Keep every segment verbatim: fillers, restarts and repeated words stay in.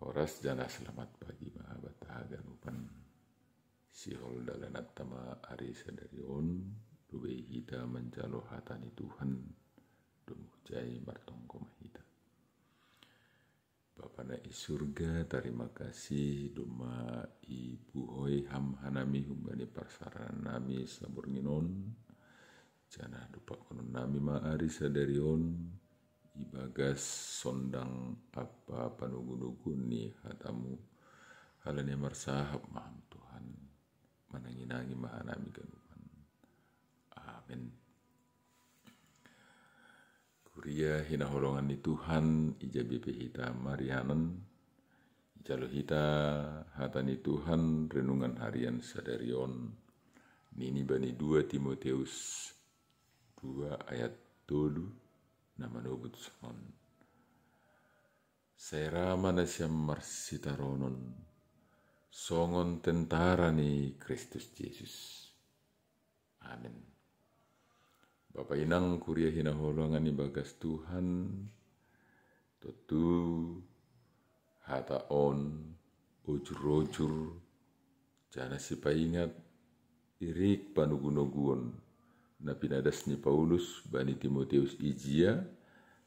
Horas janah selamat pagi ma banta haganupan. Sihol dalananta ma ari sadari on, lobei hita manjalo hata ni Tuhan, domu hujai martonggo ma hita. Bapa na i surga, tarima kasih domma ipuhoi Ham hanami humbani parsaranami saborngin on, janah dompakkononnami ma ari sadari on, ibagas sondang ampa panogunoguon ni hata-Mu, halani marsahap ma Ham Tuhan, mananginangi ma hanami ganupan. Amen. Kuria hinaholongan ni Tuhan, ija pe hita marianan, ijalo hita hata ni Tuhan renungan harian sadari on, nini bani dua Timoteus dua ayat tolu, na manobut songon: Sai ra ma nasiam marsitaronon, songon tentara ni Kristus Jesus. Amen. Bapa inang kuria hinaholongan ibagas Tuhan, tontu hata on ojur-ojur, janah sipaingat, irik panogunoguon na pinadas ni Paulus bani Timoteus ijia,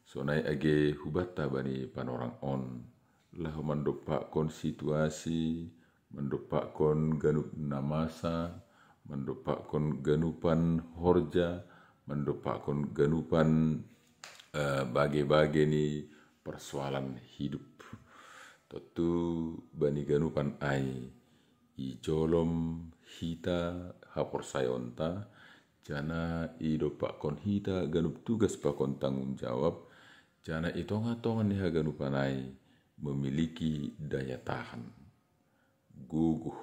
sonai age hubanta bani panorang on, laho mandompakkon situasi, mandompakkon ganup na masa, mandompakkon ganupan horja, mandompakkon ganupan eh, bage-bage ni persoalan hidup. Tontu bani ganupan ai, ijolom hita haporsayaonta, janah idompakkon hita ganup tugas pakon tanggung jawab, janah i tonga-tonga ni haganupan ai memiliki daya tahan, gogoh,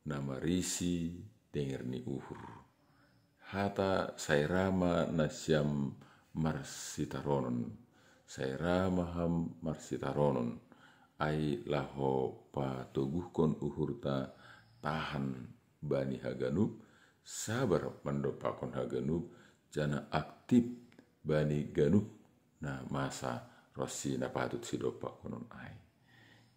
na marisi tenger ni uhur. Hata sai ra ma nasiam marsitaronon, sai ra ma Ham marsitaronon, ai laho patoguhkon uhurta tahan bani haganup, sabar mandompakkon haganup, janah aktip bani ganup na masa ronsi na patut sidompakkonon ai.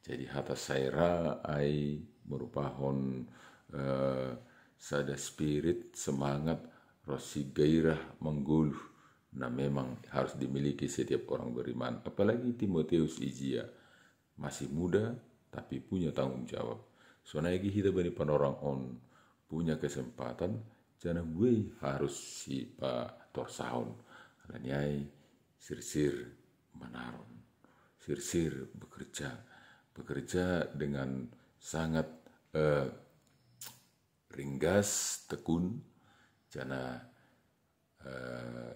Jadi hata sai ra ai merupahon eh, sada spirit, semangat, ronsi gairah manggoluh na memang harus dimiliki setiap orang beriman. Apalagi Timoteus ijia masih muda, tapi punya tanggung jawab. Sonai age hita bani panorang on punya kesempatan, janah buei harus sipatorsahon. Halani ai sirsir manaron, sirsir bekerja, bekerja dengan sangat eh, ringgas, tekun, janah eh,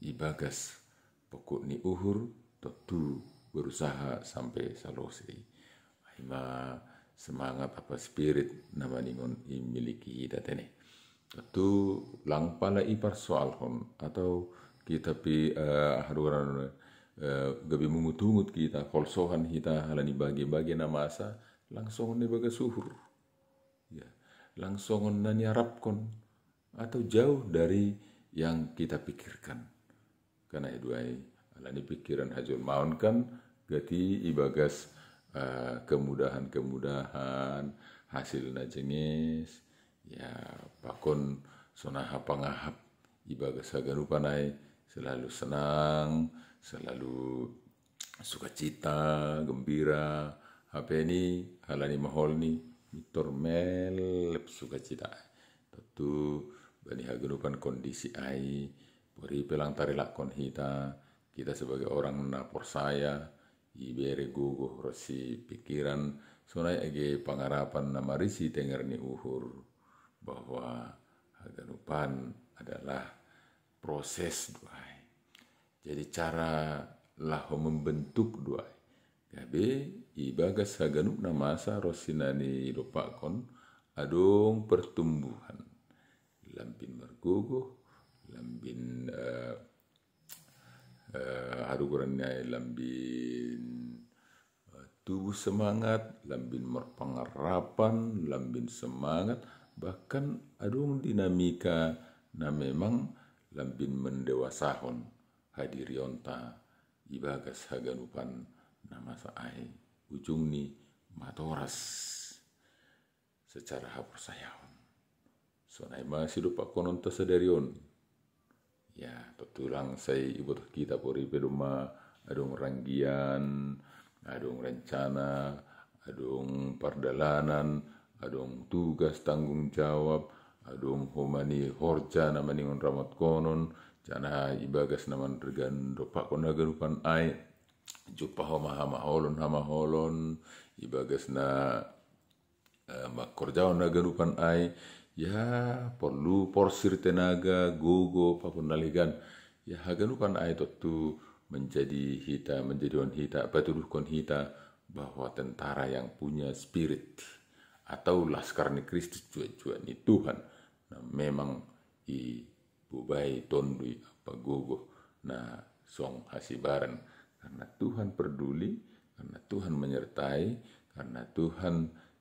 ibagas pokok ni uhur, tontu berusaha sampai salosei. Ai ma semangat apa spirit na maningon i miliki hita tene. Tontu lang pala iparsoalhon atau kita pe eh, haruran eh, gabe mungut-ungut hita, holsohan hita halani bage-bage na masa, lang songon na ibagas uhur. Ya, lang songon na niarapkon, atau jauh dari yang kita pikirkan. Karena i do ai, alani pikiran hajolmaon kan gati ibagas eh, kemudahan-kemudahan, hasil na jenges, ya, pakon sonaha pangahap ibagas haganupan ai, selalu senang, selalu sukacita, gembira, hape ni halani maholni, mintor melep sukacita. Tontu bani haganupan kondisi ai, pori pe lang tarilakkon hita, kita sebagai orang na porsaya, ibere gogoh ronsi pikiran, sonai age pangarapan na marisi tenger ni uhur, bahwa haganupan adalah proses do ai. Jadi cara laho membentuk do ai. Gabe ibagas haganup na masa ronsi na nidompakkon adong pertumbuhan. Lambin margogoh, lambin eh, eh, haruguran ni ai lambin eh, tubuh semangat, lambin marpangarapan, lambin semangat, bahkan adong dinamika na memang lambin mendewasahon hadirionta ibagas haganupan na masa ai. ujungni matoras secara haporsayaon. Sonai ma sidopakononta sadari on. Ya, tontu lang sai iboto hita pori pe domma adong ranggian, adong rencana, adong pardalanan, adong tugas tanggung jawab, adong homa ni horja na maningon ramotkonon, janah ibagas na manrgan dompakkon haganupan ai, jumpah homa hamaolon hamaolon, ibagas na eh, mangkorjahon haganupan ai, ya, porlu porsir tenaga, gogo pakon na legan. Ya, haganupan ai tontu menjadi hita, menjadihon hita, patuduhkon hita bahwa tentara yang punya spirit atau laskar ni Kristus, juak-juak ni Tuhan, na memang ibobai tonduy ampa gogo na song hasibaran, karena Tuhan perduli, karena Tuhan menyertai, karena Tuhan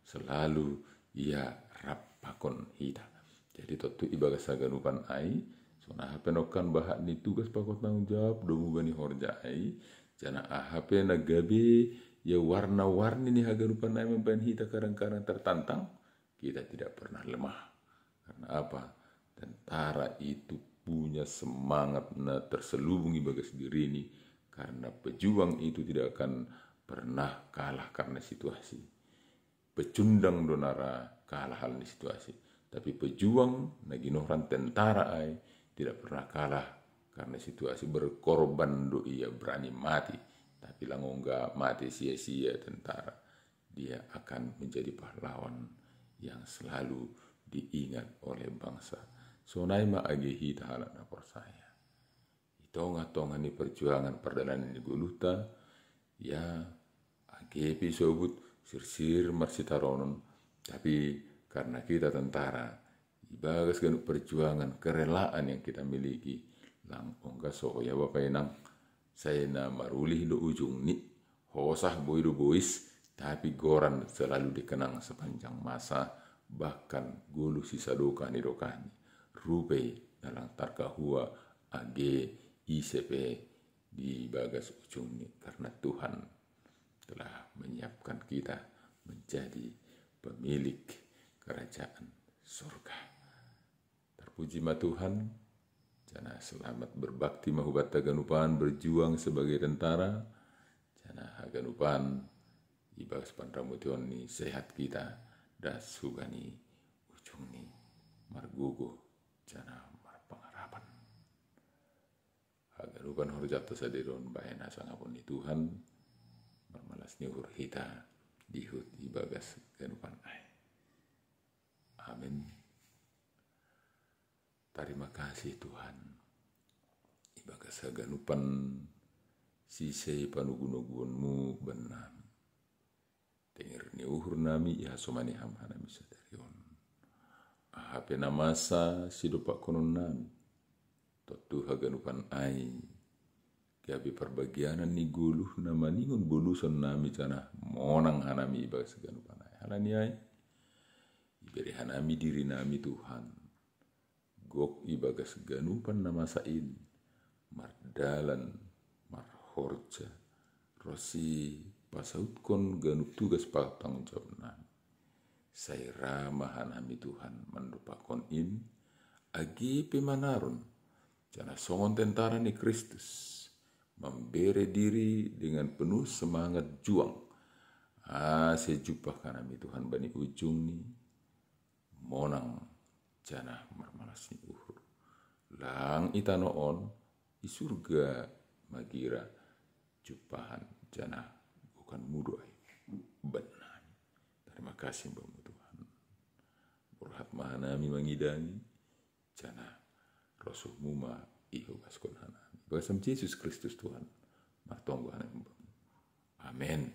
selalu Ia rap pakon hita. Jadi tontu ibagas haganupan ai, sonai hape nongkan bahat ni tugas pakon tanggung jawab domu bani horja ai, janah aha pe na gabe ia warna-warni ni haganupan ai mambahen hita kadang-kadang tertantang, kita tidak pernah lemah. Karena apa? Tentara itu punya semangat na terselubung ibagas dirini, karena pejuang itu tidak akan pernah kalah karena situasi. Pecundang do na ra kalah halani situasi. Tapi pejuang na ginoran tentara ai tidak pernah kalah karena situasi, berkorban do ia, berani mati. Tapi lang ongga mati sia-sia tentara. Dia akan menjadi pahlawan yang selalu diingat oleh bangsa. Sonai ma age hita halak na porsaya. Di tongah-tongah ni perjuangan pardalanan ni goluhta, ya, age pe isobut sirsir marsitaronon, tapi karena kita tentara, ibagas ganup perjuangan kerelaan yang kita miliki, lang ongga soho ia bapa inang, sai na marulih do ujungni, hosah boi do bois, tapi goran selalu dikenang sepanjang masa, bahkan goluh sisadokah ni dokahni. Rupe na lang tarkahua age ise pe di bagas ujungni, karena Tuhan telah menyiapkan kita menjadi pemilik kerajaan surga. Terpuji ma Tuhan, janah selamat berbakti ma hubanta haganupan berjuang sebagai tentara, janah haganupan ibagas panramotion ni sehat kita das hubani ujungni margogo janah marpangarapan. Haganupan horjanta sadari on bahen hasangapon ni Tuhan, marmalas ni uhur hita dihut ibagas ganupan ai. Amin. Tarima kasih Tuhan, ibagas haganupan sise panugu-nuguonmu bannami. Tenger ni uhur nami ihasomani Ham hanami sadari on. Aha pe na masa sidompakkonon nami, tontu haganupan ai gabe parbagianan ni goluh na maningon boluson nami janah monang hanami ibagas haganupan ai. Halani ai ibere hanami diri nami Tuhan, gok ibagas ganupan na masa in, mardalan, marhorja, ronsi pasautkon ganup tugas patanggung jawab nami. Sai ra ma hanami Tuhan mandompakkon in, age pe manaron, janah songon tentara ni Kristus, mambere diri dengan penuh semangat juang, ase jumpah hanami Tuhan bani ujungni, monang janah marmalas ni uhur. Lang i tanoh on, i surga magira jumpahan janah gokanmu do ai bannami. Tarima kasih Bamu Tuhan. Borhat ma hanami mangidangi, janah rosuhmu ma ihobaskon hanami. Ibagas Ham Jesus Kristus Tuhan, martonggo hanami Bamu. Amen.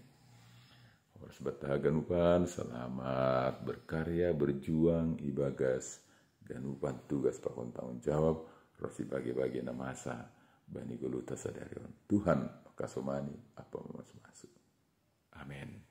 Horas banta haganupan, selamat berkarya, berjuang ibagas ganupan tugas pakon tanggung jawab, ronsi bage-bage na masa bani goluhta sadari on. Tuhan mangkasomani ampa mamasu-masu. Amen.